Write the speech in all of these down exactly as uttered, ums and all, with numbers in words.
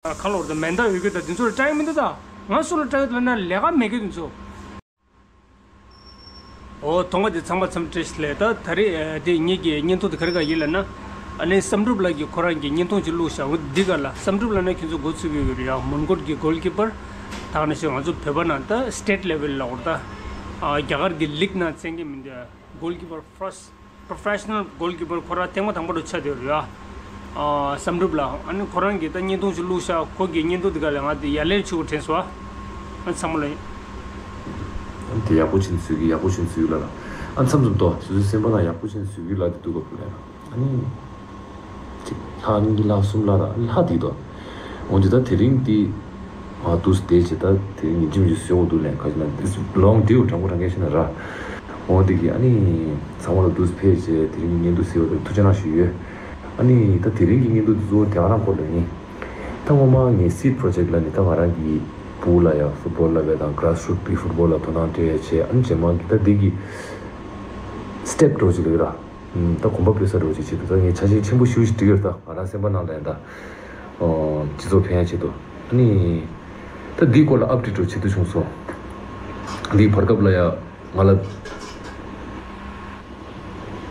ཁ་ལོར་དང་མེ་མདའ་ཡོད་གི་ད་དེ་ཚོ་ལ་སྤྲད་ཡོད་མི་འདུག་ད་ང་སུ་ལ་སྤྲད་ཡོད་ལབ་ན་ལས་ཀ་མེད་གི་དེ་ཚོ། ཨོ་ཐོག་མ་དེ་ཚང་མ་འཚམས་བཀྲ་ཤིས་ལེགས། ད་ད་རེས་ཨ་དེ་ངེད་ཀྱི་བརྙན་ཐུང་དེ་ག་རེ་ག་ཡིན་ལབ་ན། ཨ་ནི་བསམ་གྲུབ་ལགས་ཀྱིས་ཁོ་རང་གི་བརྙན་ཐུང་ཅིག་བླུགས་ཤག་འོ་འདི་ག་ལ་བསམ་གྲུབ་ལགས་ནས་ཁྱོད་ཚོ་འགོ་ཚུགས་ཡོད་རེད་ཡ། མོན་གྷོ་གི་གོལ་ཀི་པར་ད་ནས་བྱས་ང་ཚོ་བོད་པ་ནང་ད་སི་ཊེཊ་ལེ་ཝལ་ལ་འོར་ད་ཨ་རྒྱ་གར་གི་ལིག་ནང་བཙན་གྱི་མི་འདུག་ཡ། གོལ་ཀི་པར་ཕར་སི་ཊི་པོ་ཕེ་ཤ་ནལ་གོལ་ཀི་པར་ཁོ་རང་ཐེངས་མ་དང་པོ་རུ་ཆགས་བསྡད་ཡོད་རེད་ཡ། ཨ་བསམ་གྲུབ་ལགས། ཨ་ནི་ཁོ་རང་གིས་ད་བརྙན་ཐུང་ཞིག་བླུགས་ཤག་ཁོ་གི་བརྙན་ཐུང་དེ་ག་ལ་ང་དེ་ཡ་ལན་ཆེ་བོ་དྲན་སོང་ཨ། ཨ་ཚང་མ་ལ། ཨ་དེ་ཡག་པོ་ཕྱིན་བཟོས་ཀྱི་ཡག་པོ་ཕྱིན་བཟོས་ཀྱི་ལ་ལ། ཨ་མཚམས་མཚམས་ཏོ་སོ་སོའི་སེམས་པ་ནང་ཡག་པོ་ཕྱིན་བཟོས་ཀྱི་ལ་དེ་འདུག་ག་ཕུ་ལ་ཡ། ཨ་ནི། ཅིག་ལྷག་གཉིས་ལྷག་གསུམ་ལྷག་ལ་ལྷག་དེ་དོ། འོན་ཏེ་ད་དེ་རིང་དེ། ང་དུས་དེ་བྱས་ད་དེ་རིང་ཉིན་རྒྱུན་ཞིག་བཟོས་འོ་འདུག་ལན་ཁ་ཅིག་ན་this long due དྲང་པོ་དྲང་གནས་བཤད་ན་ར། འོ་འདི་གི་ཨ་ནི། ཚང་མ་ལ་དུས་ཕེབས་བྱས་དེ་རིང་གི་བརྙན་ཐུང་གཟིགས་པ་དེ་ཐུགས་རྗེ་གནང་ཞུ་ཡོད། ཨ་ནི་ད་དེ་རིང་གི་བརྙན་ཐུང་དེ་གཙོ་བོ་དེ་ག་རང་སྐོར་ལ་ཡིན། ད་སྔོན་མ་ངས་སིཌ་པོ་རོ་ཇེཀ་ལ་ནི་ད་ང་རང་གི་བུ་ལ་ཡ་ཕུཊ་བོལ་ལ་བས་དང་གྷ་ར་སི་རུཊ་པི་ཕུཊ་བོལ་ལ་དོ་སྣང་སྤྲད་བྱས། ཨ་ནི་རྗེས་མ་གི་ད་འདི་གི་སི་ཊེབ་འགྲོ་ཅིག་ལ་ཡོད་ར། ད་གོམ་པ་སྤོས་ས་འགྲོ་ཅིག་བྱེད་དུ་ད་ངས་ཆ་རྐྱེན་ཆེན་པོ་ཞེ་པོ་ཞིག་བསྒྲིགས་ཡོད། ད་ང་རང་སེམས་པ་ནང་ལ་ཡིན་ད། སྤྱི་ཚོགས་ཕན་ཡ་ཆེད་དུ། ཨ་ནི། ད་འདིའི་སྐོར་ལ་ཨབ་ཌེཊ་འགྲོ་བྱེད་དུ་བྱུང་སོང་། འདིའི་བར་སྐབས་ལ་ཡ། ང་ལ།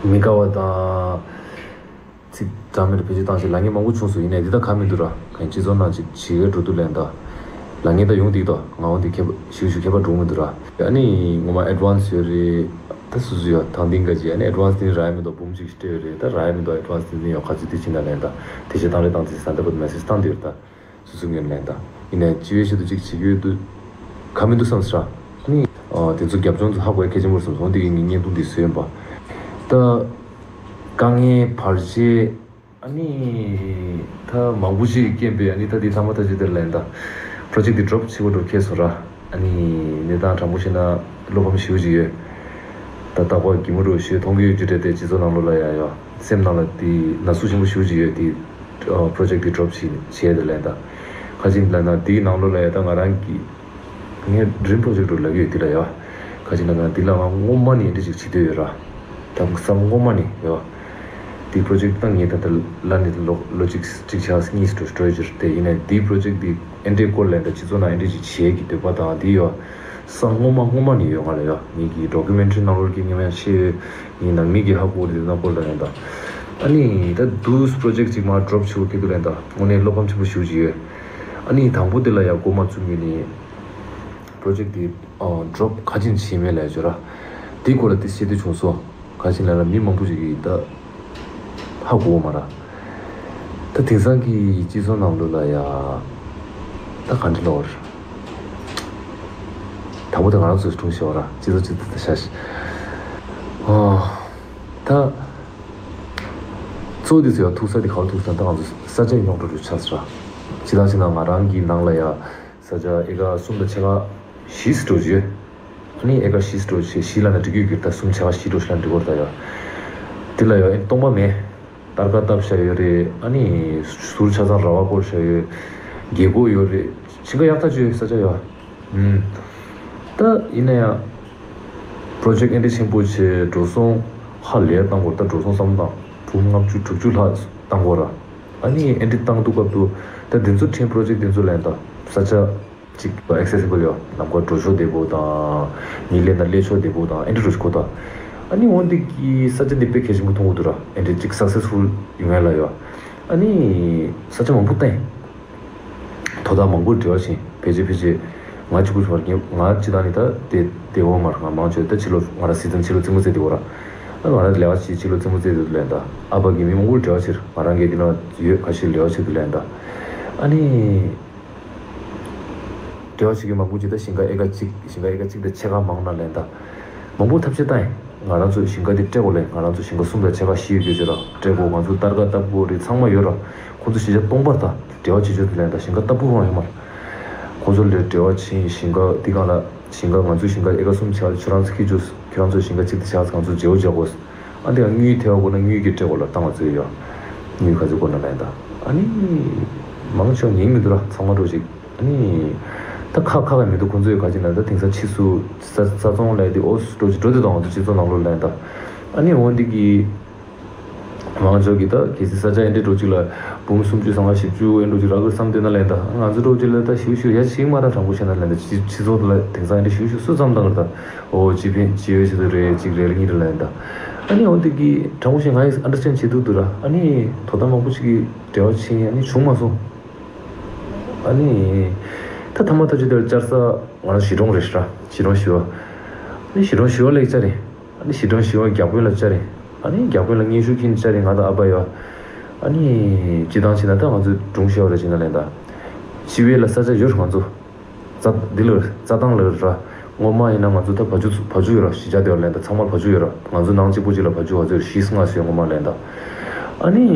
མི་དགའ་བ་དང་། ཚིག་འདྲ་མིན་ལ་བེད་སྤྱོད་བཏང་ཞིག་ལ་ངས་མང་པོ་བྱུང་སོང་། ཡིན་ནའི་འདི་ད་ག་མི་འདུག་ར། གང་སྤྱི་ཚོགས་ནང་ཅིག་བྱེད་ཡོད་འགྲོ་དུ་ལན་ད། ལ་ངས་ད་ཡོང་དེ་ད་ང་འོང་དེ་ཁྱད་པར་ཞུ་ཞུ་ཁྱད་པར་འགྲོ་མི་འདུག་ར། ཨ་ནི་ངོ་མ་ཨེཌ་ཝན་སི་ཡོད་རེད། ད་སུ་སུ་ཡོད་དང་ཏིང་ག་ཅི་ཨ་ནི་ཨེཌ་ཝན་སི་དེ་རག་མི་འདུག་འབུམ་གཅིག་སྤྲད་ཡོད་རེད། ད་རག་མི་འདུག་ཨེཌ་ཝན་སི་དེ་ཡོད་ག་ཚོད་དེ་ཕྱིན་ད་ལན་ད་དེ་བྱས་བཏང་རེད་བཏང་ཚེ་ས་འདྲ་པོ་མེ་སེ་ཇི་བཏང་དེ་ཡོད་ད། སུ་སུ་ངན་ལན་ད། ཡིན་ནའི་སྤྱི་བའི་ཆེད་དུ་ཅིག་བྱེད་ཀྱི་ཡོད་དུ། ག་མི་འདུག་བསམ་ཟེར་ར། ཨ་ནི། དེ་ཚོ་རྒྱབ་ལྗོངས་ཚོ་ཧ་གོ་ཡ་གལ་ཆེན་པོ་རེད་བསམ་སོང་། དེ་གི་ངས་བརྙན་ཐུང་འདི་བཟོས་ཡིན་པ། ད། དཀའ་ངལ་བར་ཆད། ཨ་ནི། ད་མང་པོ་ཞིག་རྐྱེན་པས་ཨ་ནི་ད་འདི་ཚང་མ་ད་ཅི་དེར་ལན་ད། པོ་རོ་ཇེཀ་འདི་ཌོབ་བྱེད་དགོས་འགྲོ་ཁེལ་སོང་ར། ཨ་ནི། གནས་སྟངས་དྲང་པོ་བཤད་ན་བློ་ཕམ་ཞེ་པོ་ཅིག་ཡོད། ད་རྟག་པར་གད་མོ་རུ་ཞེ་མཐོང་གི་ཡོད་རྒྱུ་རེད་དེ་སྤྱི་ཚོགས་ནང་ལོགས་ལ་ཡ་ཡ། སེམས་ནང་ལ་དེ་ན་ཟུག་ཆེན་པོ་ཞེ་པོ་ཅིག་ཡོད་དེ། པོ་རོ་ཇེཀ་འདི་ཌོབ་བྱེད་བྱས་དེ་ལན་ད། ཁ་ཅིག་ལབ་ན་དེའི་ནང་ལོགས་ལ་ཡ་ད་ང་རང་གི། ངས་ཌི་རིམ་པོ་རོ་ཇེཀ་འགྲོ་ལབ་ཡོད་དེ་ལ་ཡ། ཁ་ཅིག་ན་ང་འདི་ལ་ང་སྔོན་མ་ནས་འདི་ཅིག་བྱེད་འདོད་ཡོད་ར། ད་བསམ་སྔོན་མ་ནས་ཡོད། འདི་པོ་རོ་ཇེཀ་ད་ངས་ད་ལྟ་ལ་ནི་ལོ་ལོ་གཅིག་གཅིག་ཆགས་གཉིས་སུ་འགྲོ་ཡོད་རེད་དེ། ཡིན་ནའི་འདི་པོ་རོ་ཇེཀ་འདི་ཨེ་འདྲའི་སྐོར་ལ་ད་སྤྱི་ཚོགས་ནང་ཨེ་འདྲ་ཅིག་བྱེད་ཀྱི་འདོད་པ་དང་འདི་ཡོད། བསམ་སྔོན་མ་སྔོན་མ་ནས་ཡོད་ང་ལ་ཡོད། ངེད་ཀྱི་ཌོ་ཀུ་མེན་ཊ་རི་ནང་ལོགས་ཀྱི་ངེད་མ་ཤེས་ཡོད། ངའི་ནང་མི་གི་ཧ་གོ་རེད་ན་སྐོར་ལ་ཡང་ད། ཨ་ནི་ད་དུས་པོ་རོ་ཇེཀ་ཅིག་མར་ཌོབ་བྱེད་དགོས་ཀྱི་འདུག་ལན་ད་དངོས་གནས་བློ་ཕམ་ཆེན་པོ་ཞེ་པོ་ཅིག་ཡོད། ཨ་ནི་དང་པོ་དེ་ལ་ཡང་མགོ་མ་བཙུགས་མིན་ནི། པོ་རོ་ཇེཀ་དེ་ཌོབ་ག་ཅིན་བྱས་མེད་ལ་ཡ་བྱོས་ར། དེའི་སྐོར་ལ་དེ་བཤད་དུས་བྱུང་སོང་། ག་ཅིན་ལ་ལ་མི་མང་པོ་ཞིག་གིས་ད་ཧ་གོ་བ་མ་ར། ད་དེང་སང་གི་སྤྱི་ཚོགས་ནང་ལོགས་ལ་ཡ་ད་ག་འདྲ་ལོར། དང་པོ་དེ་ང་རང་ཚོས་དྲུང་ཞེས་བ་ར་སྤྱི་ཚོགས་སྤྱི་ཚོགས་དེ་ཤ་ཤི། ཨོ། ད། གཙོ་བོ་དེ་ཚོ་ཡང་ཐུག་ས་དེ་ག་བ་ཐུག་ས་ད་ང་ཚོ་ས་ཆ་རྙོག་དྲ་རུ་ཆགས་ས་ར། ཇི་ལྟར་ཞིག་ན་ང་རང་གི་ནང་ལ་ཡ་ས་ཆ་ཨེ་ཀར་གསུམ་དང་ཕྱེད་ཀ་བཞི་འགྲོ་རྒྱུ། ཨ་ནི་ཨེ་ཀར་བཞི་འགྲོ་བཞི་བཞི་ལ་ན་འགྲིག་གི་ཡོད་ཀྱི་རེད། ད་གསུམ་ཕྱེད་ཀ་བཞི་འགྲོ་བཞི་ལ་འགྲིག་གི་རེད་ད་ཡ། དེ་ལ་ཡ་ཨེ་སྟོང་པ་མེད། སྟར་ཀ་བཏབ་བཞག་ཡོད་རེད། ཨ་ནི་ཟུར་ཆ་ཚང་ར་བ་བསྐོར་བཞག་ཡོད། རྒྱལ་སྒོ་ཡོད་རེད། ཞིང་ཁ་ཡག་ཐག་ཆོད་ས་ཆ་ཡོད། ཨུམ། ད་ཡིན་ན་ཡང་། པོ་རོ་ཇེཀ་ཨེ་འདྲ་ཆེན་པོ་བྱས་འགྲོ་སོང་ཧ་ལས་བཏང་དགོས། ད་འགྲོ་སོང་བསམ་བློ་བཏང་དྲུག་ལྔ་བཅུ་དྲུག་ཅུ་ལྷག་བཏང་དགོས་ར། ཨ་ནི་ཨེ་འདྲ་བཏང་དུས་སྐབས་དུ་ད་འདི་ཚོ་ཕྲན་པོ་རོ་ཇེཀ་འདི་ཚོ་ལ་ཡང་ད་ས་ཆ་གཅིག་ཨེག་སེ་སི་བལ་ཡོད། ལམ་ཁ་འགྲོ་ཆོག་བདེ་པོ་དང་། མི་སླེབས་ན་སླེབས་ཆོག་བདེ་པོ་དང་ཨེ་འདྲ་འགྲོ་ཆོག་གོ་ད། ཨ་ནི་འོན་ཏེ་གི་ས་ཆ་འདི་དཔེ་གལ་ཆེན་པོ་མཐོང་གི་འདུག་ར། ཨེ་འདྲ་གཅིག་སག་སེ་སི་ཕུལ་ཡོང་ཡ་ལ་ཡོད། ཨ་ནི་ས་ཆ་མང་པོ་བསྟན། དོ་བདག་མང་པོར་འབྲེལ་བ་བྱིན། ཕལ་ཆེར་ཕལ་ཆེར་ང་གཅིག་པུ་བར་ངས་ང་གཅིག་དང་ནི་ད་དེ་དེ་འོ་མར་ང་མང་ཆེ་ད་ཕྱི་ལོ་ང་རང་སྲིད་ཚན་ཕྱི་ལོ་རྩིས་མོ་རྩེ་དེ་འོ་ར། ཨ་ང་རང་ལས་ཀ་བྱེད་ཕྱི་ལོ་རྩིས་མོ་རྩེ་དེ་ལན་ད། ཨ་ཕ་གི་མི་མང་པོར་འབྲེལ་བ་བྱེད། ང་རང་གི་དེ་ན་ཡོད་ཁ་ཤས་ལས་ཀ་བྱེད་དེ་ལན་ད། ཨ་ནི། འབྲེལ་བ་བྱེད་ཀྱི་མང་པོ་ཅིག་ད་ཞིང་ཁ་ཨེ་ཀ་གཅིག་ཞིང་ཁ་ཨེ་ཀ་གཅིག་དང་ཕྱེད་ཀ་མང་ན་ལན་ད། མང་པོ་ཐབས་ཤེས་བཏང་ཡིན། ང་རང་ཚོ་ཞིང་ཁ་དེ་སྤྲད་དགོས་ལས། ང་རང་ཚོ་ཞིང་ཁ་གསུམ་དང་ཕྱེད་ཀ་བཞི་ཡོད་རྒྱུ་ཅིག་ར་སྤྲད་དགོས། ང་ཚོ་སྟར་ཀ་བཏབ་དགོས་རེད། ཚང་མ་ཡོད་ར། ཁོང་ཚོ་གཞིས་ཆགས་སྟོང་པར་ད་འབྲེལ་བ་བྱེད་ཆོག་དེ་ལན་ད། ཞིང་ཁ་ལྟ་བུ་རང་ཡོད་མ་རེད། ཁོང་ཚོ་ལས་འབྲེལ་བ་བྱེད། ཞིང་ཁ་དེ་གང་ལ་ཞིང་ཁ་ང་ཚོའི་ཞིང་ཁ་ཨེ་ཀ་གསུམ་ཆགས་ཁྱོད་རང་ཚོ་ཁྱི་ཆོས་ཁྱོད་རང་ཚོ་ཞིང་ཁ་གཅིག་དེ་ཆགས་ང་ཚོ་འབྲེལ་བ་བྱེད་དགོས། ཨ་འདི་ཡང་དངུལ་ཐེ་བ་དགོས་ན་དངུལ་གྱི་སྤྲད་དགོས་ལ་ད་ང་ཚོའི་ཡོད། དངུལ་ག་ཚོད་དགོས་ན་ལན་ད། ཨ་ནི། མང་ཆེ་བ་ཉན་མི་འདུག་ར་ཚང་མ་འགྲོ་ཅིག་ཨ་ནི། ད་ཁག་ཁག་ག་མི་འདུག་ཁོང་ཚོས་ག་ཅིག་ན་ད་དེང་སང་ཕྱིས་སུ་ས་ས་ཚོང་ལས་དེ་ཨོ་སུ་འགྲོ་ཅིག་འགྲོ་དེ་དང་ང་ཚོ་སྤྱི་ཚོགས་ནང་ལོགས་ལན་ད། ཨ་ནི་འོ་འདི་གི་མང་ཚོགས་ཀྱི་ད་གལ་སྲིད་ས་ཆ་ཨེ་འདྲས་འགྲོ་ཅིག་ལ་འབུམ་སུམ་ཅུ་སོ་ལྔ་བཞི་བཅུ་ཨེ་འགྲོ་ཅིག་རག་གི་བསམ་བསྡད་ན་ལན་ད་ང་ཚོ་འགྲོ་ཅིག་ལ་ད་ཞིའུ་ཞིའུ་ཡ་ཞིག་མ་རག་དྲང་པོ་བཤད་ན་ལན་ད་སྤྱི་སྤྱི་ཚོགས་ལ་དེང་སང་ཨེ་འདྲས་ཞིའུ་ཞིའུ་སུ་ཙམ་བཏང་གི་རེད་ད། ཨོ་སྤྱི་ཕན་སྤྱི་འོས་ཆེད་དུ་རེད་ཅིག་རེད་ལ་གཉིས་རེད་ལན་ད། ཨ་ནི་འོ་འདི་གི་དྲང་པོ་བཤད་ང་ཡི་ཨན་ཌར་སི་ཊེན་ཌ་བྱེད་ཐུབ་འདུག་ར། ཨ་ནི་དོ་ད་མང་པོ་ཅིག་གི་འབྲེལ་བ་ཕྱིན་ཨ་ནི་བྱུང་མ་སོང་། ཨ་ནི། ད་ཐ་མ་ཐག་ཆོད་དེར་བཅར་ས་ང་རང་གཞིས་གྲོང་རེད་ཤག་གཞིས་གྲོང་བཞི་བ། ཨ་ནི་གཞིས་གྲོང་བཞི་བ་ལ་བཅར་རེད། ཨ་ནི་གཞིས་གྲོང་བཞི་བ་བརྒྱ་དཔོན་ལ་བཅར་རེད། ཨ་ནི་བརྒྱ་དཔོན་ལ་སྙན་ཞུ་འཁྱེར་བཅར་རེད་ང་དང་ཨ་ཕ་ཡོད། ཨ་ནི་སྤྱི་བཏང་བྱས་ན་ད་ང་ཚོ་སྒྲུང་བཤད་པ་རེད་བྱས་ན་ལན་ད། སྤྱི་བའི་ལ་ས་ཆ་ཡོད་ང་ཚོ། རྩ་འདི་ལ་རྩྭ་ཐང་ལ་ར། སྔོན་མ་ཡིན་ན་ང་ཚོ་ད་བ་ཕྱུགས་བ་ཕྱུགས་ཡོད་ར། གཞིས་ཆགས་དེ་བ་ལན་ད་ཚང་མ་བ་ཕྱུགས་ཡོད་ར། ང་ཚོ་ནང་གཅིག་པོ་གཅིག་ལ་བ་ཕྱུགས་བ་ཚོ་བཞི་ལྔ་ཟོས་སྔོན་མ་ལན་ད། ཨ་ནི།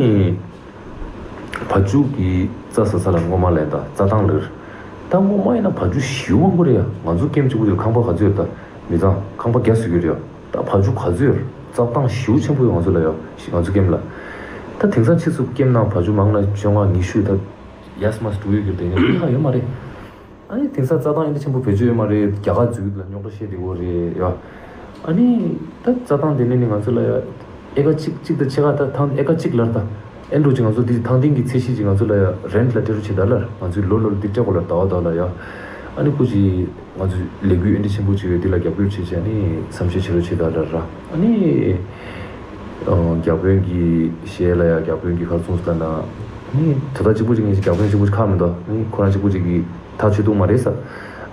བ་ཕྱུགས་ཀྱི་རྩྭ་ཟ་ས་ལ་སྔོན་མ་ལན་ད་རྩྭ་ཐང་ལ། ད་སྔོན་མ་ཡིན་ན་བ་ཕྱུགས་ཞེ་པོ་མང་པོ་རེད་ཡ། ང་ཚོ་ཀེམ་གཅིག་པོ་གཅིག་ལ་ཁང་པ་ག་ཚོད་ཡོད་ད། མི་ཚང་ཁང་པ་བརྒྱ་ཟོས་ཀྱི་རེད་ཡ། ད་བ་ཕྱུགས་ག་ཚོད་ཡོད། རྩྭ་ཐང་ཞེ་པོ་ཆེན་པོ་ཡོད་ང་ཚོ་ལ་ཡ། ང་ཚོ་ཀེམ་ལ། ད་དེང་སང་ཕྱིས་སུ་ཀེམ་ནང་བ་ཕྱུགས་མང་ན་བཅོ་ལྔ་ཉི་ཤུ་ད། ཡས་མས་འགྲོ་ཡོད་ཀྱི་རེད་དེ་ནས་ཡོད་མ་རེད། ཨ་ནི་དེང་སང་རྩྭ་ཐང་ཨེ་འདྲ་ཆེན་པོ་བེད་སྤྱོད་ཡོད་མ་རེད། རྒྱ་གར་འཛུལ་ལ་རྙོག་དྲ་བཤད་བསྡད་ཡོད་རེད་ཡ། ཨ་ནི་ད་རྩྭ་ཐང་དེ་ནས་ནི་ང་ཚོ་ལ་ཡ་ཨེ་ཀ་གཅིག་གཅིག་དང་ཕྱེད་ཀ་ད་ཐང་ཨེ་ཀ་གཅིག་ལར་ད་ཨེ་འགྲོ་ཅིག་ང་ཚོ་འདི་ཐང་སྟེང་གི་ཚད་གཞི་ཅིག་ང་ཚོ་ལ་ཡ་རེན་ལ་སྤྲད་རོགས་བྱེད་ད་ལར་ང་ཚོའི་ལོ་ལོར་འདི་སྤྲད་དགོས་ལ་ཟླ་བ་ཟླ་བ་ལ་ཡ། ཨ་ནི་ཁོ་ཅིག་ང་ཚོ་ལས་འགུལ་ཨེ་འདྲ་ཆེན་པོ་བྱེད་ཡོད་འདི་ལ་རྒྱབ་སྐྱོར་བྱེད་བྱས་ནི་བསམ་ཤེས་བྱེད་རོགས་བྱེད་ད་ལར་ར། ཨ་ནི་རྒྱ་དཔོན་གྱི་ཞལ་ལ་ཡ་རྒྱ་དཔོན་གྱི་ཁ་ཚུམས་ལ་ན་ནི་དོ་ད་གཅིག་པོ་གཅིག་ངེས་ཤིག་རྒྱ་དཔོན་གཅིག་པོ་ཁག་མི་འདུག་ནི་ཁོ་རང་གཅིག་པོ་གཅིག་གིས། ཐག་ཆོད་འདུག་མ་རེད་ས།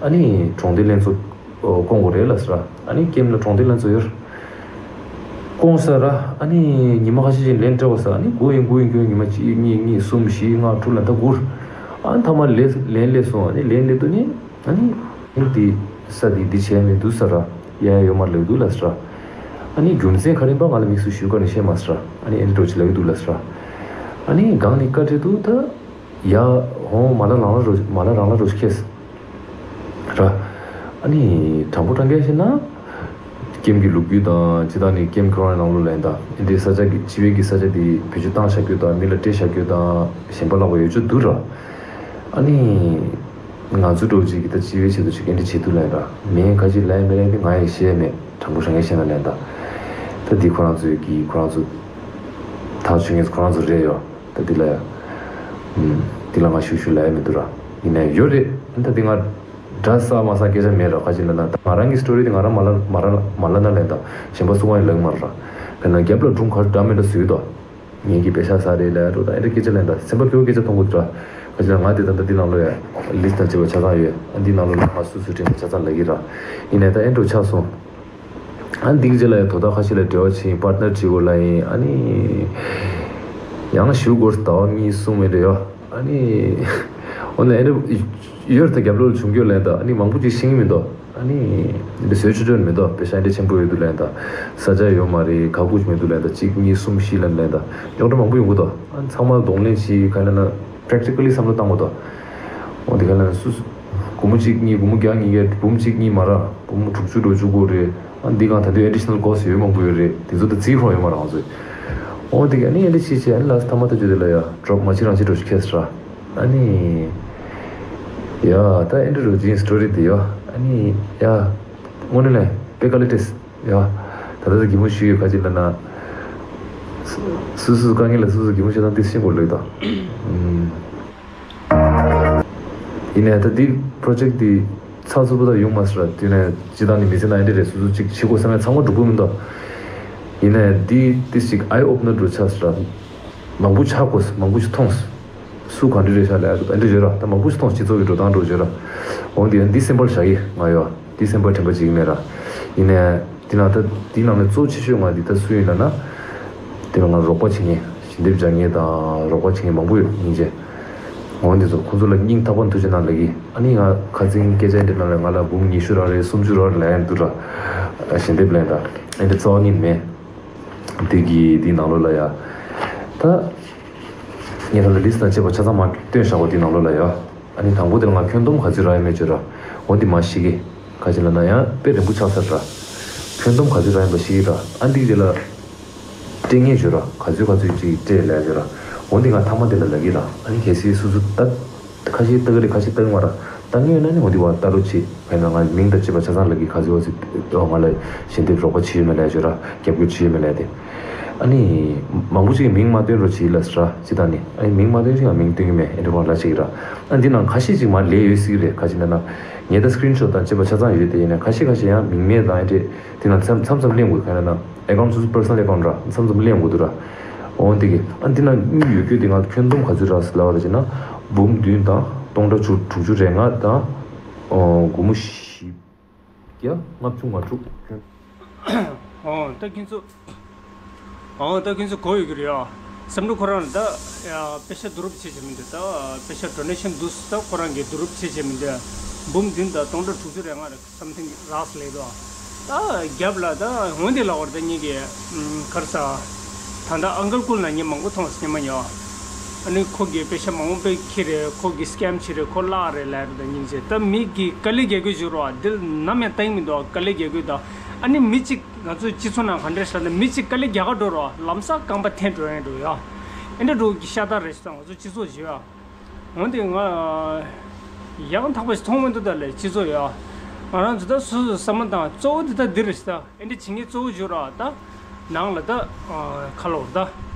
ཨ་ནི་གྲོང་སྡེ་ལྷན་ཚོགས་སྐོང་དགོས་རེད་ལ་ཟེར། ཨ་ནི་ཀེམ་ལ་གྲོང་སྡེ་ལྷན་ཚོགས་ཡོད། སྐོང་ས་ར། ཨ་ནི་ཉི་མ་ཁ་ཤས་ཤིག་ལན་སྤྲད་བ་ས། ཨ་ནི་དགུ་ཡིན་དགུ་ཡིན་དགུ་ཡིན་ཉི་མ་གཅིག་གཉིས་གཉིས་གསུམ་བཞི་ལྔ་དྲུག་ལ་ད་དགུ། ཨ་ནི་ཐ་མ་ལས་ལན་སླེབས་སོང་། ཨ་ནི་ལན་སླེབས་དུས་ནི་ཨ་ནི་འདི་ས་འདི་འདི་བྱས་མི་འདུག་ས་ར། ཡ་ཡ་ཡོད་མ་ལབ་འདུག་ལ་ཟེར། ཨ་ནི་རྒྱུ་མཚན་ག་རེ་ཡིན་པ་ང་ལ་དམིགས་སུ་ཞུ་ག་ནས་བཤད་མ་ཟེར། ཨ་ནི་ཨེ་འདྲ་འགྲོ་ཅི་ལབ་འདུག་ལ་ཟེར། ཨ་ནི་གང་ནི་བཀའ་དྲིན་དུ་ད། ཡ། ཧོ་མ་ལ་རང་ལ་རོ་མ་ལ་རང་ལ་རོ་ཁེས། ར། ཨ་ནི་དྲང་པོ་དྲང་གལ་བཤད་ན། ཀེམ་གྱི་ལོ་རྒྱུས་དང་སྤྱི་བཏང་ནི་ཀེམ་ཁོ་རང་ནང་ལོགས་ལ་ཡིན་ད་ཨེ་འདྲའི་ས་ཆ་གི་སྤྱི་པའི་གི་ས་ཆ་དེ་བེད་སྤྱོད་བཏང་བཞག་རྒྱུ་དང་མི་ལ་སྤྲད་བཞག་རྒྱུ་དང་གཞན་པ་ལག་པ་ཡོད་ཆོག་འདུག་ར། ཨ་ནི་ང་ཚོ་འགྲོ་ཅིག་གི་ད་སྤྱི་པའི་ཆེད་དུ་ཅིག་ཨེ་འདྲ་བྱེད་ཐུབ་ལ་ཡིན་ར་མིན་ཁ་ཅིག་ལ་ཡིན་མི་ལ་ཡིན་དེ་ང་ཡི་བཤད་མེད། དྲང་པོ་དྲང་གལ་བཤད་ན་ལན་ད། ད་འདི་ཁོ་རང་ཚོའི་གི་ཁོ་རང་ཚོ། ཐག་ཆོད་ངེས་ཁོ་རང་ཚོ་རེད་ཡོད། ད་འདི་ལ་ཡ། ཨུམ། འདི་ལ་ང་ཞུ་ཞུ་ལ་ཡ་མི་འདུག་ར། ཡིན་ནའི་ཡོད་རེད། ད་འདི་ང་། འདྲ་ས་མ་ས་སྐད་ཆ་མེད་ར་ཁ་ཅིག་ལ་ན་ད་ང་རང་གི་སི་ཊོ་རི་འདི་ང་རང་མ་ལ་མ་ར་མ་ལ་ན་ལན་ད་གཞན་པ་སུ་གང་ཡང་ལབ་མ་ར། དཔེར་ན་རྒྱབ་ལ་སྒྲུང་ག་འདྲ་མི་འདྲ་བཟོས་ཡོད་དོ། ངེད་ཀྱི་པེ་ཤ་ས་རེད་ལ་འགྲོ་དང་ཨེ་འདྲ་སྐད་ཆ་ལན་དང་སེམས་པ་སྐྱོ་སྐད་ཆ་མཐོང་གི་འདུག་ར། ཁ་ཅིག་ལ་ང་དེ་ད་ལྟ་འདི་ནང་ལོ་ཡ་ལིས་ཊི་དང་བཅས་པ་ཆ་ཚང་ཡོད། ཨ་འདི་ནང་ལོ་ལ་ང་སུ་སུ་དྲན་པ་ཆ་ཚང་ལ་གི་ར། ཡིན་ནའི་ད་ཨེ་འགྲོ་ཆགས་སོང་། ཨ་འདི་གི་རྗེས་ལ་ཡ་དོ་ད་ཁ་ཤས་ལ་འབྲེལ་བ་བྱེད་པར་ཊི་ནར་བྱེད་དགོས་ལ་ཡིན་ཨ་ནི། ཡང་ཞུ་དགོས་ཟླ་བ་གཉིས་གསུམ་མེད་འདྲ་ཡོད། ཨ་ནི། འོ་ན་ཨེ་འདྲ་ཡོད་ད་རྒྱབ་ལོགས་ལ་བྱུང་རྒྱུ་ལན་ད་ཨ་ནི་མང་པོ་ཅིག་ཤེས་ཀྱི་མི་འདུག་ཨ་ནི། འདི་བཟོས་ཆོག་ཆོག་མི་འདུག་པེ་ཤ་འདི་ཆེན་པོ་ཡོད་འདུག་ལན་ད། ས་ཆ་ཡོད་མ་རེད་ག་ཁུག་མི་འདུག་ལན་ད་གཅིག་གཉིས་གསུམ་བཞི་ལན་ལན་ད། རྙོག་དྲ་མང་པོ་ཡོང་གི་འདུག་ཨ་ནི་ཚང་མ་གདོང་ལེན་བྱེད་ག་ན་ན་པེ་རེག་ཊི་ཀལ་ལི་བསམ་བློ་བཏང་དགོས་འདུག་འོ་འདི་ག་ན་སུ་སུ། སྒོར་མོ་གཅིག་གཉིས་སྒོར་མོ་བརྒྱ་ཉིས་བརྒྱ་འབུམ་གཅིག་གཉིས་མ་ར་འབུམ་དྲུག་ཅུ་འགྲོ་བཅུག་དགོས་རེད། ཨ་ནི་འདི་གང་ད་དུང་ཨེ་ཌི་ཤི་ནལ་ཀོ་སི་ཊི་ཡོད་མང་པོ་ཡོད་རེད། དེ་ཚོ་ད་རྩིས་ཁོང་ཡོད་མ་ར་ང་ཚོས། འོ་འདི་ག་ཨ་ནི་ཨེ་འདྲ་བྱེད་བྱེད་ཨ་ནི་ལ་སི་ཊི་ཐ་མ་ད་བརྗོད་དེ་ལ་ཡ་ཌོབ་མ་བྱེད་རང་བྱེད་འགྲོ་ཤི་ཁེས་ར། ཨ་ནི། ཡ་ད་ཨེ་འདྲ་རུ་ཇིན་སི་ཊོ་རི་དེ་ཡ་ཨ་ནི་ཡ། དངོས་གནས་ལས་དཔེ་དཀའ་ལས་འཕྲད། ཡ། ད་ལྟ་ད་གད་མོ་ཞུ་ཡོད་ཁ་ཅིག་ལ་ན། སུ་སུ་དཀའ་ངལ་ལ་སུ་སུ་གད་མོ་ཞུ་སྟངས་དེ་ཤེས་དགོས་ལོས་དང་། ཡིན་ནའི་ད་འདི་པོ་རོ་ཇེག་འདི་ཚགས་ཚུད་པོ་ད་ཡོང་མ་སོང་ར། དེ་ནས་སྤྱི་བཏང་ནི་མི་ཚེ་ནང་ཨེ་འདྲ་རེད་སུ་སུ་གཅིག་བྱེད་དགོས་བསམ་ཡ་ཚང་མ་འགྲུབ་པོ་མི་འདུག་ཡིན་ནའི་འདི་ཏི་ཞིག་ཨའི་ཨོབ་ནར་འགྲོ་ཆགས་སོང་ར། མང་པོ་ཆགས་དགོས་མང་པོ་ཞིག་མཐོང་སོང་། སུ་ག་འདྲ་རེད་ཤག་ལབ་ཡ་ཨེ་འདྲ་བརྗོད་ར། ད་མང་པོ་ཞིག་མཐོང་སྤྱི་ཚོགས་ཀྱི་འགྲོ་སྟངས་འགྲོ་བརྗོད་ར། འོ་འདི་འདི་སེམས་པར་བཞག་གི་ང་ཡོད། འདི་སེམས་པར་དྲན་པ་བྱེད་ཀྱི་མེད་ར། ཡིན་ནའི་འདི་ནང་ད་འདི་ནང་ནས་གཙོ་ཆེ་ཤོས་ང་འདི་ད་སུ་ཡིན་ལབ་ན། འདི་ལ་ང་རོགས་པ་བྱེད་མཁན་ཞལ་འདེབས་རྒྱག་མཁན་དང་རོགས་པ་བྱེད་མཁན་མང་པོ་ཡོད་སྙིང་རྗེ། འོ་འདི་ཚོ་ཁོང་ཚོ་ལ་སྙིང་ཐག་པ་ནས་ཐུགས་རྗེ་གནང་ལབ་ཀྱི། ཨ་ནི་ང་ཁ་སང་སྐད་ཆ་འདི་ནང་ལ་ང་ལ་འབུམ་ཉི་ཤུ་རང་རེད་སུམ་ཅུ་རང་རེད་ལབ་ཡ་འདུག་ར། ཞལ་འདེབས་ལེན་ར། ཨེ་འདི་རྩ་བ་ཉིད་མེད། འདི་གི་འདི་ནང་ལོགས་ལ་ཡ། ད། ངས་ད་ལྟ་ལིས་དང་བཅས་པ་ཆ་ཚང་མ་བཏོན་བཞག་པ་འདི་ནང་ལོགས་ལ་ཡ། ཨ་ནི་དང་པོ་དེ་ལ་ང་ཁྱོན་བསྡོམས་ག་ཚོད་རག་ཡོད་མེད་བརྗོད་ར། འོ་འདི་མ་ཤེས་གི། ག་ཅི་ལབ་ན་ཡང་དཔེ་རན་པོ་ཆགས་ཚར་ར། ཁྱོན་བསྡོམས་ག་ཚོད་རག་ཡིན་པ་ཤེས་གི་ར། ཨ་འདི་དེ་ལ། སྤྲད་ངེས་བརྗོད་ར། ག་ཚོད་ག་ཚོད་ཅིག་སྤྲད་ལབ་བརྗོད་ར། འོ་འདི་ང་ཐ་མ་དེ་ལ་ལབ་གི་ར། ཨ་ནི་གལ་སྲིད་སུ་སུ་ད། ཁ་ཤས་ལྟ་གི་རེད་ཁ་ཤས་ལྟ་གི་མ་རེད། ལྟ་མཁན་ཡོད་ན་ནི་འོ་འདི་བ་ལྟ་རོགས་བྱེད། དཔེར་ན་ང་མིང་དང་བཅས་པ་ཆ་ཚང་ལབ་གི་ག་ཚོད་བ་ཚོད་ང་ལ་ཞལ་འདེབས་རོགས་པ་བྱེད་ཡོད་མེད་ལབ་བརྗོད་ར་རྒྱབ་སྐྱོར་བྱེད་ཡོད་མེད་ལབ་དེ། ཨ་ནི་མང་པོ་ཅིག་གིས་མིང་མ་བཏོན་རོགས་བྱེད་ལབ་ཟེར་ར། ཅི་ད་ནི་ཨ་ནི་མིང་མ་བཏོན་ཞིག་ཡང་མིང་བཏོན་གི་མེད། ཨེ་འདྲ་བ་ལ་ཅིག་ར། ཨ་འདི་ནང་ཁ་ཤས་ཅིག་མར་ལས་ཡོད་སྲིད་རེད། ཁ་ཅིག་ན་ན་ངས་ད་སི་ཀི་རིན་ཤོ་ཊི་དང་བཅས་པ་ཆ་ཚང་ཡོད་དེ། ཡིན་ན་ཁ་ཤས་ཁ་ཤས་ཡང་མིང་མེད་དང་ཨེ་འདྲས་དེ་ནང་མཚམས་མཚམས་མཚམས་གླེང་དགོས། ཁ་ན་ན་ཨེ་ཀའུན་ཊི་སོ་སོ་པར་སོ་ནལ་ཨེ་ཀའུན་ཊི་ར་མཚམས་མཚམས་གླེང་དགོས་འདུག་ར། འོ་འདི་གི་ཨ་འདི་ནང་གཉིས་ཡོད་རྒྱུ་དེ་ང་ཁྱོན་བསྡོམས་ག་ཚོད་རག་ལབ་པ་ར་ཅིག་ན། འབུམ་བདུན་དང་སྟོང་ཕྲག་དྲུག་ཅུ་རེ་ལྔ་དང་། ཨོ་སྒོར་མོ་བཞི་བརྒྱ་ལྔ་བཅུ་ང་དྲུག་ཁྱོན། ཨོ་ད་ཁྱོད་ཚོ། ཨོ་ད་ཁྱོད་ཚོ་གོ་ཡོད་ཀྱི་རེད་ཨ། བསམ་འགྲུབ་ཁོ་རང་ད་ཡ་པེ་ཤ་བསྡུ་རུབ་བྱེད་བྱེད་མི་འདུག་ད་པེ་ཤ་ཌོ་ནེ་ཤན་འདུག་ད་ཁོ་རང་གིས་བསྡུ་རུབ་བྱེད་བྱེད་མི་འདུག་འབུམ་བདུན་དང་སྟོང་ཕྲག་དྲུག་ཅུ་རེ་ལྔ་རེད། སམ་ཐིང་རག་ལས་དོ། ད་རྒྱབ་ལ་ད་འོན་ཏེ་ལ་བར་ད་ཉིད་ཀྱི་གར་ས། ད་ལྟ་ཨང་ཀལ་སྐུལ་ན་ཉི་མང་པོ་མཐོང་སྙམ་མ་ཡོང་། ཨ་ནི་ཁོ་གིས་པེ་ཤ་མང་པོ་པེ་ཁྱི་རེད། ཁོ་གིས་སི་ཀེམ་བྱེད་རེད། ཁོ་གླག་རེད་ལབ་རེད། ད་སྙིང་རྗེ། ད་མི་གིས་དཀའ་ལས་རྒྱག་དགོས་བྱུང་རོགས། འདི་ནམ་ཡང་ལྟ་ཡི་མི་འདུག་དཀའ་ལས་རྒྱག་དགོས་ད། ཨ་ནི་མི་གཅིག་ང་ཚོའི་སྤྱི་ཚོགས་ནང་ག་འདྲས་ཤག་ད་མི་གཅིག་དཀའ་ལས་རྒྱག་ག་འགྲོ་རོགས། ལམ་སང་རྐང་པ་འཐེན་འགྲོ་ཡང་འགྲོ་ཡ། ཨེ་འདྲ་འགྲོ་གི་ཤ་སྟག་རེད་ཤག་ད་ང་ཚོ་སྤྱི་ཚོགས་བྱེད་ཡ། འོན་ཏེ་ང་ཡང་དག་པ་ཞིག་མཐོང་མི་འདུག་ད་ལས་སྤྱི་ཚོགས་ཡ། ང་རང་ཚོ་ད་སོ་སོ་བསམ་བློ་བཏང་གཙོ་བོ་འདི་ད་འདི་རེད་ཤག་ད། ཨེ་འདྲ་བྱེད་མཁན་གཙོ་བོ་བྱོས་ར་ད། ནང་ལ་ད་ཁ་ལོར་ད་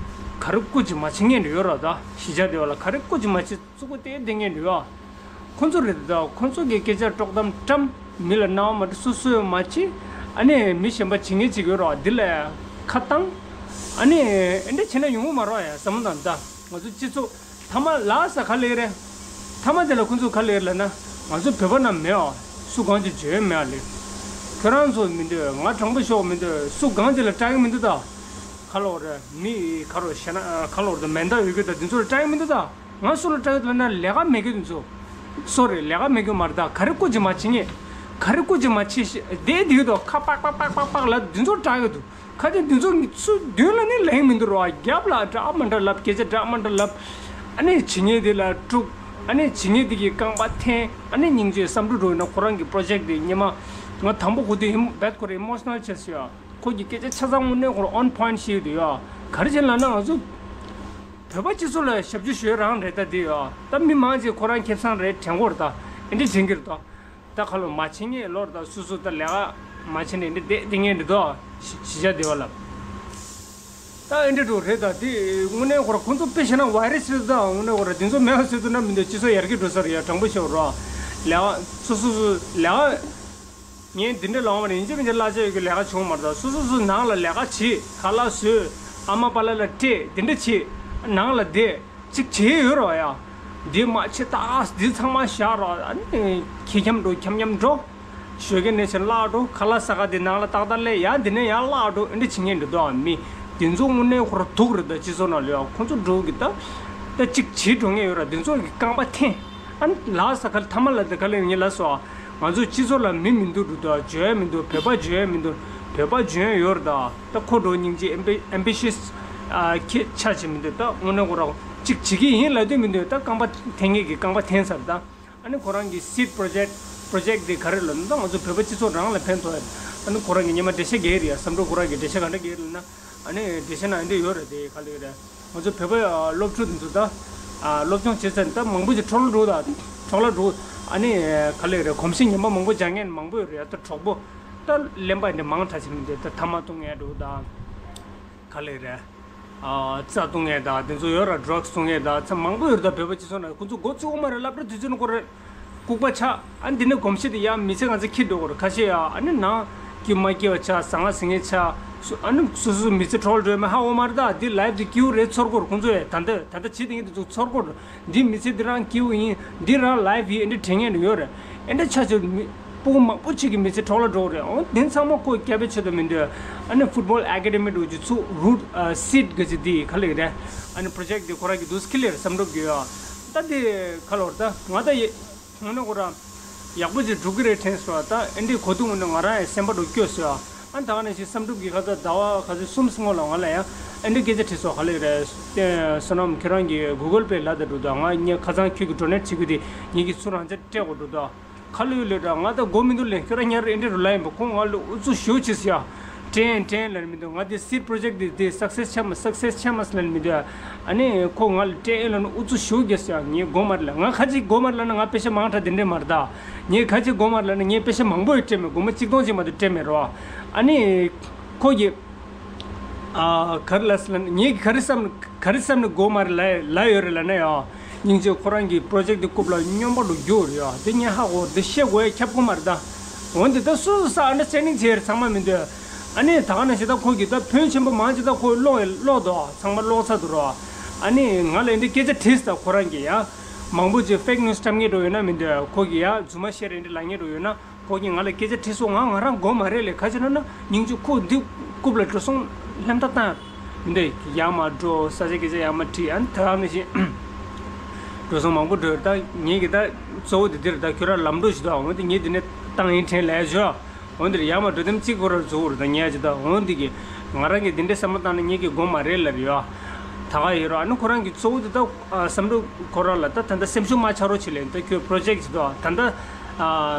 ག་རེ་བཀོད་ཅིག་མ་བྱེད་མཁན་འདྲ་ཡོད་ར་ད། གཞིས་ཆགས་དེ་བ་ལ་ག་རེ་བཀོད་ཅིག་མ་བྱེད་བཙུགས་པ་དེ་བསྡད་མཁན་འདྲ་ཡོད། ཁོ་ཚོ་རེད་ད། ཁོ་ཚོ་གི་སྐད་ཆ་དཀྲོག་གཏམ་བཀྲམ། མི་ལ་སྣང་བ་མ་འགྲོ་སོ་སོས་མ་བྱེད། ཨ་ནི་མི་གཞན་པ་བྱེད་མཁན་ཅིག་ཡོད་ར་འདི་ལ་ཁ་བཏང་། ཨ་ནི་ཨེ་འདྲ་བྱས་ན་ཡོང་གི་མ་རེད་ཡ་བསམ་བློ་བཏང་ད། ང་ཚོ་སྤྱི་ཚོགས་མཐའ་མ་ལ་ས་ག་ལེར་རེད། མཐའ་མ་དེ་ལ་ཁོ་ཚོ་ག་ལེར་ལབ་ན། ང་ཚོ་བོད་པ་རྣམས་མེད་ཨ། སུ་གང་ཅི་བརྗོད་མེད་ཨ་ལེ། ཁྱོད་རང་ཚོ་མི་འདོད། ང་དྲང་པོ་ཤོག་མི་འདོད། སུ་གང་ཅི་ལ་སྐྲག་གི་མི་འདུག་ད། ག་ལོར་རེད་མི་ག་རོ་ཞེ་ན་ག་ལོར་དུ་མེ་མདའ་ཡོད་གི་ད་འདི་ཚོ་ལ་སྐྲག་གི་མི་འདུག་ད། ང་སུ་ལ་སྐྲག་གི་འདུག་ལབ་ན་ལས་ཀ་མེད་གི་འདི་ཚོ། སོ་རེད་ལས་ཀ་མེད་གི་མ་རེད་ད། ག་རེ་བཀོད་ཅི་མ་བྱེད་ངེས། ག་རེ་བཀོད་ཅི་མ་བྱེད་ཤེས་བསྡད་འདི་གི་དོ་ཁ་པག་པག་པག་པག་པག་ལ་འདི་ཚོ་སྐྲག་གི་འདུག་ཁ་དེ་འདི་ཚོ་ཚུར་མདུན་ལ་ནི་ལེན་མི་འདུག་རོ། རྒྱབ་ལ་འདྲ་མ་འདྲ་ལབ་སྐད་ཆ་འདྲ་མ་འདྲ་ལབ། ཨ་ནི་བྱེད་ངེས་དེ་ལ་དཀྲུག་ཨ་ནི་བྱེད་ངེས་དེ་གི་རྐང་པ་འཐེན། ཨ་ནི་སྙིང་རྗེ་བསམ་འགྲུབ་འགྲོ་ཡིན་ན་ཁོ་རང་གི་པྲོ་ཇེཀ་དེ་སྙེ་མ་ང་དང་པོ་གོ་དུས་ཨིམ་བད་ཁོ་རེ་ཨི་མོ་ཤི་ནལ་ཆགས་སོང་ཡ། ཁོ་གི་སྐད་ཆ་ཆ་ཚང་དངོས་གནས་ཁོ་རང་ཨོན་པོ་ཡིན་ཊི་ཤེས་ཀྱི་འདུག་ཡ། ག་རེ་བྱས་ལབ་ན་ང་ཚོ་བོད་པ་སྤྱི་ཚོགས་ལ་ཞབས་ཕྱི་ཞུ་ཡ་རང་རེད་ད་དེ་ཡ། ད་མི་མང་ཆེ་ཁོ་རང་ཁེ་བཟང་རེད་དྲན་གོ་རེད་ད། ཨེ་འདྲ་བྱེད་ཀྱི་རེད་ད། ད་ཁ་ལོ་མ་བྱེད་ངེས་ལོར་ད་སུ་སུ་ད་ལས་ཀ་མ་བྱེད་ནས་ཨེ་འདྲ་བསྡད་བསྡད་ངེས་འདུག་ད། གཞིས་ཆགས་དེ་བ་ལ། ད་ཨེ་འདྲ་འགྲོ་རེད་ད་དེ་དངོས་གནས་ཁོ་ར་ཁོ་ཚོ་དཔེ་བྱས་ན་ཝའི་ར་སི་རེད་ད། དངོས་གནས་ཁོ་ར་དེ་ཚོ་མེད་པ་བཟོས་ཐུབ་ན་མི་འདུག་སྤྱི་ཚོགས་ཡར་རྒྱས་འགྲོ་ས་རེད་ཡ། དྲང་པོ་ཤོད་རོགས། ལས་ཀ་སུ་སུ་སུ་ལས་ཀ་ངས་འདི་འདྲ་ལངས་པ་ནས་ཡིན་གཅིག་མིན་གཅིག་གླ་ཆ་ཡོད་ཀྱི་ལས་ཀ་བྱུང་མ་རེད། སོ་སོ་སོ་ནང་ལ་ལས་ཀ་བྱེད། ཁ་ལག་བཟོས། ཨ་མ་པཱ་ལགས་ལ་སྤྲད། འདི་འདྲ་བྱེད། ནང་ལ་བསྡད། གཅིག་བྱེད་ཡོད་རོགས་ཡ། འདི་མ་བྱེད་ད། འདི་ཚང་མ་བཞག་རོགས། ཨ་ནི་ཁྱི་འཁྱམ་འགྲོ་འཁྱམ་འཁྱམ་འགྲོ། ཞོགས་ཀས་ནས་ཕྱིན་བརླག་འགྲོ། ཁ་ལག་ཟ་ག་འདི་ནང་ལ་ཏག་ཏག་སླེབས་ཡ། འདི་ནས་ཡར་བརླག་འགྲོ། འདི་འདྲ་བྱེད་མཁན་འདི་འདུག་ཨ། མི་འདི་ཚོ་དངོས་གནས་ཁོ་ར་སྡུག་རེད་ད། སྤྱི་ཚོགས་ནང་ལ་ཡ་ཁོ་ཚོ་འགྲོ་གི་ད། ད་གཅིག་བྱེད་འགྲོ་མཁན་ཡོད་ར། འདི་ཚོ་གི་རྐང་པ་འཐེན། ཨ་ནི་ལགས་ས་ག་ལ་ཐ་མ་ལ་དེ་ག་ལ་ཡོང་ངེས་ལ་སོ། ང་ཚོ་སྤྱི་ཚོགས་ལ་མི་མི་འདུག་འགྲོ་ད། འཇོན་ཡ་མི་འདུག་བོད་པ་འཇོན་ཡ་མི་འདུག་བོད་པ་འཇོན་ཡ་ཡོད་རེད་ད། ད་ཁོ་འགྲོ་སྙིང་རྗེ་ཨེམ་བི་ཨེམ་བི་ཤི་ཡས་ཨ་ཁྱེད་ཆ་བྱེད་མི་འདུག་ད་དངོས་གནས་ཁོ་རང་གཅིག་བྱེད་ཀྱི་ཡིན་ལབ་དུས་མི་འདུག་ད་རྐང་པ་འཐེན་མཁན་གྱི་རྐང་པ་འཐེན་ཚར་ད། ཨ་ནི་ཁོ་རང་གི་སིཌ་པྲོ་ཇེཀ་པྲོ་ཇེཀ་དེ་ག་རེ་ལབ་ན་ད་ང་ཚོ་བོད་པ་སྤྱི་ཚོགས་རང་ལ་ཕན་ཐོགས་ཡ། ཨ་ནི་ཁོ་རང་གི་སྔོན་མ་འགྲེལ་བཤད་རྒྱག་གི་རེད་ཡ། བསམ་འགྲུབ་ཁོ་རང་གི་འགྲེལ་བཤད་ག་འདྲ་རྒྱག་གི་རེད་ལབ་ན། ཨ་ནི་འགྲེལ་བཤད་ནང་འདི་ཡོད་རེད་དེ་ག་ལེ་རེད། ང་ཚོ་བོད་པ་སློབ་ཕྲུག་འདི་ཚོ་ད་ཨ་སློབ་སྦྱོང་བྱེད་ཚར་ད་མང་པོ་ཞིག་འཕྲོ་བརླག་འགྲོ་ད། འཕྲོ་བརླག་འགྲོ། ཨ་ནི་ག་ལེ་རེད། གོམས་གཤིས་ངན་པ་མང་པོ་སྦྱང་མཁན་མང་པོ་ཡོད་རེད་ད། གྲོགས་པོ་ད་གླེན་པ་འདི་མང་དྲགས་ཅིག་མི་འདུག་ད་ཐ་མག་འཐུང་མཁན་འགྲོ་ད། ག་ལེ་རེད། ཨ་རྩ་འཐུང་མཁན་ད་དེ་ཚོ་ཡོད་ར། ཌྲག་སི་འཐུང་མཁན་ད་ཚ་མང་པོ་ཡོད་རེད་ད། བོད་པ་སྤྱི་ཚོགས་ནང་ཁོ་ཚོ་མགོ་ཚོས་ཡོད་མ་རེད། སློབ་གྲྭ་དུས་ཚོད་ནང་ཁོ་རེ་ལྐུགས་པ་ཆགས། ཨ་ནི་འདི་ནས་གོམས་གཤིས་དེ་ཡང་མི་ཚེ་གང་ཚེ་འཁྱེར་འགྲོ་གི་རེད། ཁ་ཤས་ཡང་ཨ་ནི་ནང་སྐྱིད་མ་སྐྱིད་པ་ཆགས། ཟ་ང་ཟ་ངེ་ཆགས། སུ་ཨ་ནི་སོ་སོ་མི་ཚེ་འཕྲོ་བརླག་འགྲོ་མེད་ཧ་འོ་མ་རེད་ད། འདི་ལའིབ་འདི་སྐྱིད་པོ་རེད་ཚོར་གི་རེད། ཁོང་ཚོ་ཡང་ད་ལྟ་ད་ལྟ་བྱེད་དེ་ངེད་དེ་ཚོ་ཚོར་གི་རེད། འདི་མི་ཚེ་འདི་རང་སྐྱིད་པོ་ཡིན། འདི་རང་ལའིབ་ཡིན། ཨེ་འདྲ་དྲན་མཁན་ཡོད་རེད། ཨེ་འདྲ་ཆ་ཆེ་མི་སྤུ་གུ་མང་པོ་ཅིག་གི་མི་ཚེ་འཕྲོ་བརླག་འགྲོ་གི་རེད། འོ་དེ་ཚང་མ་ཁོ་སྐྱབས་པའི་ཆེད་དུ་མི་འདོད། ཨ་ནི་ཕུཊ་བོལ་ཨེ་ཀ་ཌེ་མི་འགྲོ་རྒྱུ་ཚུགས་རུ་སིཌ་གི་ཅིག་འདི་ག་ལེ་རེད། ཨ་ནི་པྲོ་ཇེཀ་འདི་ཁོ་རང་གི་འདུག་སེ་ཁི་ལེར་བསམ་འགྲུབ་གི་ཡོད། ད་འདི་ག་ལོར་ད་ང་ད་ཡེ། ཐུང་ན་ཁོ་རང་ཡག་པོ་ཅིག་འགྲོ་གི་རེད་དྲན་སོང་། ད་ཨེ་འདྲའི་གོ་དུས་ངོ་ནས་ང་རང་ཡང་སེམས་པ་འགྲོ་སྐྱོ་སོང་། ཨ་ད་ག་ནང་བཞིན་བསམ་གྲུབ་ཀྱིས་ཁ་ཚ་ཟླ་བ་ག་ཚོད་གསུམ་སྔོན་ལ་ང་ལ་ཡང་ཨེ་འདྲའི་སྐད་ཆ་དྲིས་སོང་། ག་ལེ་རེད། བསོད་ནམས་ཁྱོད་རང་གི་གུ་གལ་པེ་ལ་ད་འགྲོ་ད། ང་ངས་ཁ་སང་ཁྱོད་ཀྱི་ཌོ་ནེཊ་བྱེད་དགོས་དེ་ངེད་ཀྱི་ཚུར་རང་ཅག་སྤྲད་དགོས་འགྲོ་ད། ཁ་ལོས་ལོས་ད་ང་ད་དགོས་མི་འདུག་ལེ། ཁྱོད་རང་ཉར་ཨེ་འདྲའི་རུ་ལ་ཡིན་པ། ཁོང་ང་ལ་ཨུ་ཚུགས་ཞུ་བྱེད་སོང་ཡ། དྲན་དྲན་ལབ་མི་འདུག་ང་དེ་སིཌ་པྲོ་ཇེཀ་དེ་དེ་སག་སེ་སི་ཆགས་མ་སག་སེ་སི་ཆགས་མ་ལབ་མི་འདུག་ཨ་ནི་ཁོ་ང་ལ་སྤྲད་ལབ་ན་ཨུ་ཚུགས་ཞུ་རྒྱུ་ཟེར། ངས་དགོས་མ་རེད་ལབ། ང་ཁ་ཅིག་དགོས་མ་རེད་ལབ་ན་ང་པེ་ཤ་མང་དྲགས་དེ་འདྲས་མ་རེད་ད། ངས་ཁ་ཅིག་དགོས་མ་རེད་ལབ་ན་ངས་པེ་ཤ་མང་པོ་ཡོད་སྤྲད་མེད། སྒོར་མོ་གཅིག་སྟོང་ཅིག་མ་གཏོགས་སྤྲད་མེད་རོ། ཨ་ནི་ཁོ་གིས་ ཨ་ག་རེ་ལབ་ཟེར་ན་ངས་ག་རེ་བསམ་ག་རེ་བསམ་ནས་དགོས་མ་རེད་ལབ་ལབ་ཡོད་རེད་ལབ་ན་ཡ། སྙིང་རྗེ་ཁོ་རང་གི་པྲོ་ཇེཀ་དེ་རྐུབ་ལ་སྨྱོན་པ་འགྲོ་རྒྱུ་རེད་ཡ། དེ་ངས་ཧ་གོ་འདི་བཤད་དགོས་ཡ་ཁྱབ་ཀྱི་མ་རེད་ད། འོན་ཏེ་ད་སོ་སོ་ས་ཨན་ཌར་སི་ཊེན་ཌིང་བྱས་རེད་ཚང་མ་མི་འདོད། ཨ་ནི་ད་ག་ནང་བཞིན་ད་ཁོ་གིས་ད་ཕོན་ཆེན་པོ་མང་ཆེ་ད་ཁོ་ཀློག་ཀློག་འདུག་ཚང་མ་ཀློག་ཚར་འདུག་རོ། ཨ་ནི་ང་ལ་འདི་སྐད་ཆ་དྲིས་ད་ཁོ་རང་གིས་ཡ། མང་པོ་ཅིག་ཕེག་ནིའུ་སི་འཁྲབ་མཁན་འགྲོ་ཡོད་ན་མི་འདོད་ཁོ་གིས་ཡ་རྫུན་མ་བཤད་རེད་འདི་ལབ་མཁན་འགྲོ་ཡོད་ན། ཁོ་གིས་ང་ལ་སྐད་ཆ་དྲིས་སོང་། ང་ང་རང་དགོས་མ་རེད་ལས་ག་ཅི་ན་ན་སྙིང་རྗེ་ཁོ་འདི་རྐུབ་ལ་འགྲོ་སོང་ལྷམ་ཐག་བཏང་། འདི་ཡར་མར་འགྲོ་ས་ཆ་སྐད་ཆ་ཡར་མར་དྲིས་ཨ་ནི་ད་ག་ནང་བཞིན་འགྲོ་སོང་མང་པོ་འགྲོ་ད་ངེད་ཀྱི་ད་གཙོ་བོ་འདི་འདིར་ད་ཁྱོད་རང་ལམ་འགྲོ་ཞིག་ད་འོང་འདི་ངེད་འདི་ནས་བཏང་ཡིན་དྲན་ལས་བྱོས། འོང་འདིར་ཡར་མར་འགྲོ་དེམ་གཅིག་ཁོ་རང་རྫོགས་རུ་ད་ངེད་ཀྱི་ད་འོང་འདི་གི་ང་རང་གི་འདི་འདྲའི་བསམ་བློ་བཏང་ན་ངེད་ཀྱི་དགོས་མ་རེད་ལབ་ཡོད། ད་ག་ཡོད་རོགས་ཨ་ནི་ཁོ་རང་གི་གཙོ་བོ་འདི་ད་བསམ་བློ་ཁོ་རང་ལ་ད་ད་ལྟ་སེམས་ཤུགས་མ་ཆག་རོགས་བྱེད་ལེ་ད་ཁྱོད་པྲོ་ཇེཀ་ཞིག་ད་ད་ལྟ།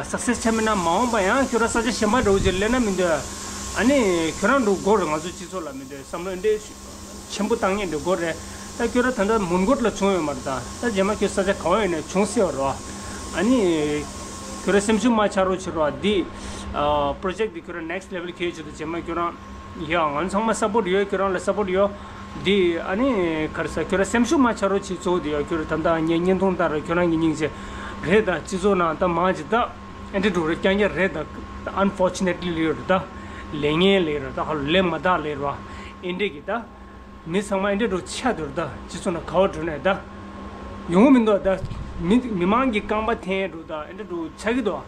སག་སེ་སི་ཆགས་མིན་ན་མ་འོངས་པ་ཡང་ཁྱོད་རང་ས་ཆ་གཞན་པ་འགྲོ་རྒྱུ་ལས་ན་མི་འདོད། ཨ་ནི་ཁྱོད་རང་འགྲོ་དགོས་རེད་ང་ཚོ་སྤྱི་ཚོགས་ལ་མི་འདོད་བསམ་བློ་འདི་ཆེན་པོ་བཏང་མཁན་འགྲོ་དགོས་རེད། ད་ཁྱོད་རང་ད་ལྟ་མོན་གྷོ་ལ་བྱུང་ཡོད་མ་རེད་ད། ད་རྗེས་མ་ཁྱོད་ས་ཆ་ག་བ་ཡོད་ནས་བྱུང་སྲིད་པ་རེད། ཨ་ནི་ཁྱོད་རང་སེམས་ཤུགས་མ་ཆག་རོགས་བྱེད་རོགས་འདི། པྲོ་ཇེཀ་འདི་ཁྱོད་རང་next level་ཁྱེད་ཆེད་དུ་རྗེས་མ་ཁྱོད་རང་། ཡ་ང་ཚང་མ་སཔོར་ཊི་ཡོད། ཁྱོད་རང་ལ་སཔོར་ཊི་ཡོད། འདི་ཨ་ནི་ག་རེ་ཟ་ཁྱོད་རང་སེམས་ཤུགས་མ་ཆག་རོགས་བྱེད་གཙོ་བོ་འདི་ཡོད་ཁྱོད་རང་ད་ལྟ་ངའི་བརྙན་ཐུང་ལྟར་ཁྱོད་རང་གི་སྙིང་རྗེ་རེད་ད། སྤྱི་ཚོགས་ནང་ད་མང་ཅིག་ད་ཨེ་འདྲ་འགྲོ་རེད་རྐྱང་རྐྱང་རེད་ད། unfortunately་ལས་རེད་ད། ལས་ངན་ལས་རེད་ད་ཁ་ལོ་ལས་མ་དག་ལས་རེད་བ། ཨེ་འདྲས་ཀྱི་ད་མི་ཚང་མ་ཨེ་འདྲ་འགྲོ་ཆགས་འདུག་རེད་ད། སྤྱི་ཚོགས་ནང་ག་བ་འགྲོ་ནས་ད་ཡོང་གི་མི་འདུག་ད། མི་མི་མང་གི་རྐང་པ་འཐེན་འགྲོ་ད་ཨེ་འདྲ་འགྲོ་ཆགས་ཀྱི་འདུག་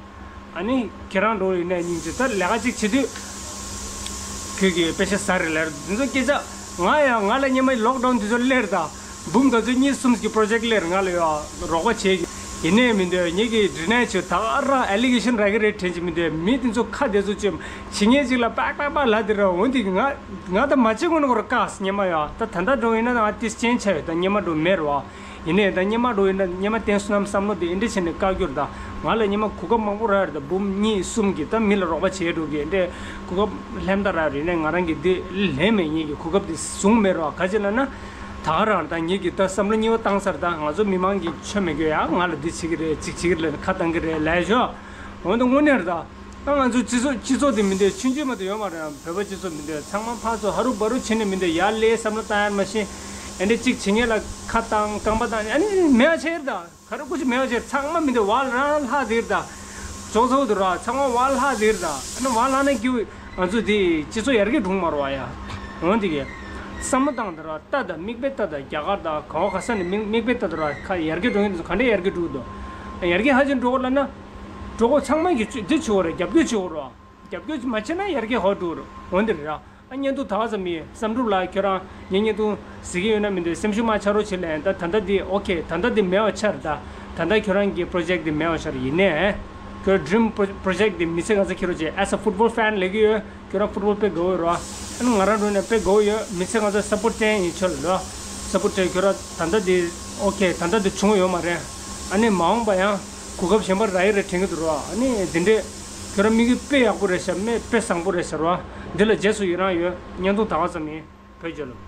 ཨ་ནི་ཁྱེད་རང་འགྲོ་ཡིན་ནའི་སྙིང་རྗེ་ད་ལས་ཀ་ཅིག་བྱེད་དུས། ཁྱོད་ཀྱིས་པེ་ཤ་ཟ་རེད་ལབ་འདི་ཚོ་སྐད་ཆ། ང་ཡང་ང་ལ་སྙེ་མ་ལོག་ཌའུན་འདི་ཚོ་སླེབས་ད། འབུམ་ག་ཚོད་གཉིས་གསུམ་གྱི་པྲོ་ཇེཀ་སླེབས་ང་ལ་ཡང་རོགས་པ་བྱེད་ཀྱི། ཡིན་ནའི་མི་འདོད་ངེད་ཀྱི་འདྲི་ནའི་ཆོས་ད་ག་རང་ཨེ་ལི་གེ་ཤན་རག་གི་རེད་དྲན་གྱི་མི་འདོད་མི་འདི་ཚོ་ཁ་བདེ་ཚོ་བཅོས་བྱེད་ངེས་ཅིག་ལ་པག་པག་པག་ལབ་དེ་ར་འོན་ཏེ་ང་ང་ད་མ་བྱེད་ཀུན་ནོ་ར་བཀག་སྙེ་མ་ཡ་ད་ད་ད་འགྲོ་ཡིན་ན་ང་ཏིས་ཅན་ཆ་ཡོད་ད་སྙེ་མ་འགྲོ་མེད་ར་བ། ཡིན་ནའི་ད་སྙེ་མ་འགྲོ་ཡིན་ན་སྙེ་མ་བསྟན་སོང་ནམ་བསམ་བློ་དེ་ཨེ་འདྲ་བྱས་ནས་བཀག་རྒྱུར་ད་ང་ལ་སྙེ་མ་གོ་སྐབས་མང་པོ་རག་རེད་ད་འབུམ་གཉིས་གསུམ་གྱི་ད་མི་ལ་རོགས་པ་བྱེད་འགྲོ་གི་ཨེ་འདྲ་གོ་སྐབས་ལྷན་ད་རག་རེད་ནས་ང་རང་གི་དེ་ལེན་མེད་ངེད་ཀྱི་གོ་སྐབས་དེ་བཟུང་མེད་རོགས་ག་ཅི་ལ་ན་ད་ག་རང་ད་ངེད་ཀྱི་ད་བསམ་བློ་གཉིས་པ་བཏང་ཚར་ད་ང་ཚོ་མི་མང་གི་ཆོ་མེད་གི་ཡ་ང་ལ་འདི་བྱེད་ཀྱི་རེད་ཅིག་བྱེད་ཀྱི་རེད་ཁ་བཏང་གི་རེད་ལས་ཞོ་འོན་ཏེ་དངོས་གནས་རེད་ད། ད་ང་ཚོ་སྤྱི་ཚོགས་སྤྱི་ཚོགས་དེ་མི་འདོད་ཆུང་ཆུང་མ་གཏོགས་ཡོད་མ་རེད་བོད་པ་སྤྱི་ཚོགས་མི་འདོད་ཚང་མ་ཕར་ཚུར་ཧ་རུ་བ་རུ་བྱེད་ནས་མི་འདོད་ཡར་ལས་བསམ་བློ་བཏང་ཡར་མ་ཤེས། ཨེ་འདྲ་གཅིག་བྱེད་མཁན་ལ་ཁ་བཏང་རྐང་པ་བཏང་ཨ་ནི་མེད་པ་བྱས་རེད་ད་ག་རེ་སྐུ་ཅི་མེད་པ་བྱས་ཚང་མ་མི་འདོད་བ་ལ་རང་ལྷག་དེ་རེད་ད། ཅོག་ཚོགས་དུ་ར་ཚང་མ་བ་ལ་ལྷག་དེ་རེད་ད་ཨ་ནི་བ་ལ་ན་སྐྱིད་ང་ཚོ་དེ་སྤྱི་ཚོགས་ཡར་རྒྱས་འགྲོ་མ་རེད་བ་ཡ། འོན་དེ་གས་བསམ་བློ་བཏང་དུ་ར་ལྟ་ད་མིག་དཔེ་ལྟ་ད་རྒྱ་གར་ད་ག་བ་ག་ས་ནས་མིག་མིག་དཔེ་ལྟ་དུ་ར་ཁ་ཡར་རྒྱས་འགྲོ་མཁན་དེ་ཚོ་ག་འདྲས་ཡར་རྒྱས་འགྲོ་གི་འདུག་ཡར་རྒྱས་ཧ་ཅང་འགྲོ་གི་ལ་ན། གྲོགས་པོ་ཚང་མ་གིས་ཅི་འདི་བྱེད་དགོས་རེད་རྒྱབ་སྐྱོར་བྱེད་དགོས་རེད། རྒྱབ་སྐྱོར་མ་བྱས་ན་ཡར་རྒྱས་ཧོ་འགྲོ་རེད་འོན་ཏེ་རེད་ར། ཨ་བརྙན་ཐུང་ད་ག་ཙམ་ཡིན་བསམ་གྲུབ་ལགས་ཁྱོད་རང་ངའི་བརྙན་ཐུང་གཟིགས་ཀྱི་ཡོད་ན་མི་འདུག་སེམས་ཤུགས་མ་ཆག་རོགས་བྱེད་ལན་ད་ད་ལྟ་འདི་ཨོ་ཁེ་ད་ལྟ་འདི་མེད་པ་ཆགས་རེད་ད། ད་ལྟ་ཁྱོད་རང་གི་པྲོ་ཇེཀ་འདི་མེད་པ་ཆགས་རེད་ཡིན་ནའི། ཁྱོད་ཌི་རིམ་པྲོ་ཇེཀ་འདི་མི་ཚེ་གང་ཚ་ཁྱེར་རོགས་བྱེད་as a football fan་ལས་ཀྱི་ཡོད། ཁྱོད་རང་ཕུཊ་བོལ་དཔེ་དགའ་བོ་ཡོད་རོ། ཨ་ནི་ང་རང་འགྲོ་ནས་དཔེ་དགའ་བོ་ཡོད་མི་ཚེ་ང་ཚོ་སཔོར་ཊི་བསྟན་ཡིན་ཆོག་ལ་ལོ། སཔོར་ཊི་ཁྱོད་རང་ད་ལྟ་འདི་ཨོ་ཁེ་ད་ལྟ་འདི་བྱུང་ཡོད་མ་རེད། ཨ་ནི་མ་འོངས་པ་ཡང་གོ་སྐབས་གཞན་པ་རག་གི་རེད་དྲན་གི་འདུག་རོ། ཨ་ནི་འདི་འདྲས་ཁྱོད་རང་དམིགས་ཡུལ་དཔེ་ཡག་པོ་རེད་ཤག་མེད་དཔེ་བཟང་པོ་རེད་ཤག་རོ། འདི་ལ་རྗེས་སུ་ཡི་རང་ཡོད་བརྙན་ཐུང་ད་ག་ཙམ་ཡིན་བོད་རྒྱལ་ལོ།